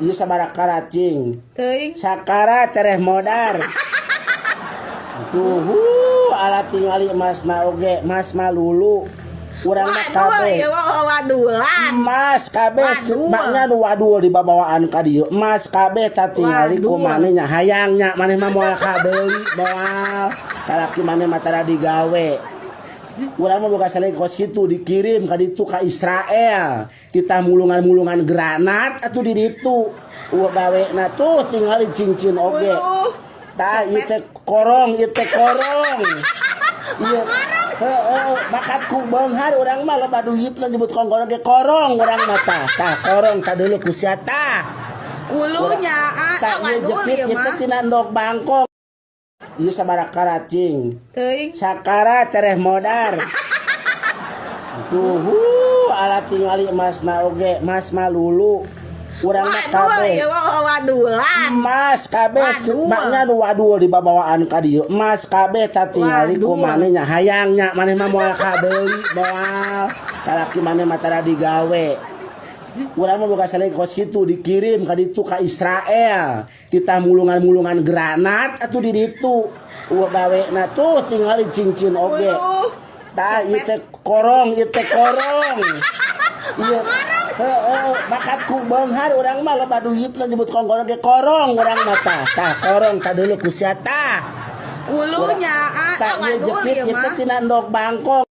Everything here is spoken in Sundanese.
Ieu sabaraha karat, cing? Teuing. Sakarat tereh modar. Tuh, alat tingali emasna oge, emas mah lulu. Urang mah Wadul kabeh. ieu mah wadulan. Emas kabeh. Wadul. Maknya nu wadul dibabawaan ka dieu. Emas kabeh ta tingali ku Wadul. Maneh nya hayang nya, maneh mah moal kabeuli moal. Salaki maneh mah tara digawe. Urang mah boga salaki kos kitu dikirim ka ditu ka Israel. Titah mulungan-mulungan granat atuh di ditu. Eueuh gawena tuh tingali cincin oge. Uluh. Tah, ieu teh korong, ieu teh korong. Ieu heeh, bakat ku beunghar urang mah loba duitna nyebut kongkorong ge korong urang mah tah. Tah korong tah dulu ku sia tah. Ulunya ah. Tah, ieu wadul jepit ieu ieu teh mah. tina endog bangkong. Ieu sabaraha karat, cing? Teuing. Sakarat tereh modar. Tuh, alat tingali emasna oge, emas mah lulu. Urang mah Wadul kabeh. ieu mah wadulan. Emas kabeh. Wadul. Maknya nu wadul dibabawaan ka dieu. Emas kabeh ta tingali ku Wadul. maneh nya hayang nya, maneh mah moal kabeuli moal. Salaki maneh mah tara digawe. Urang mah boga salaki kos kitu dikirim ka ditu ka Israel. Titah mulungan-mulungan granat atuh di ditu. Eueuh gawena tuh tingali cincin oge. Uluh. Tah, ieu teh korong, ieu teh korong. Ieu heeh, bakat ku beunghar urang mah loba duitna nyebut kongkorong ge korong urang mah tah. Tah korong tah dulu ku sia tah. Ulunya ah. Tah, ieu wadul jepit ieu ieu teh mah. tina endog bangkong.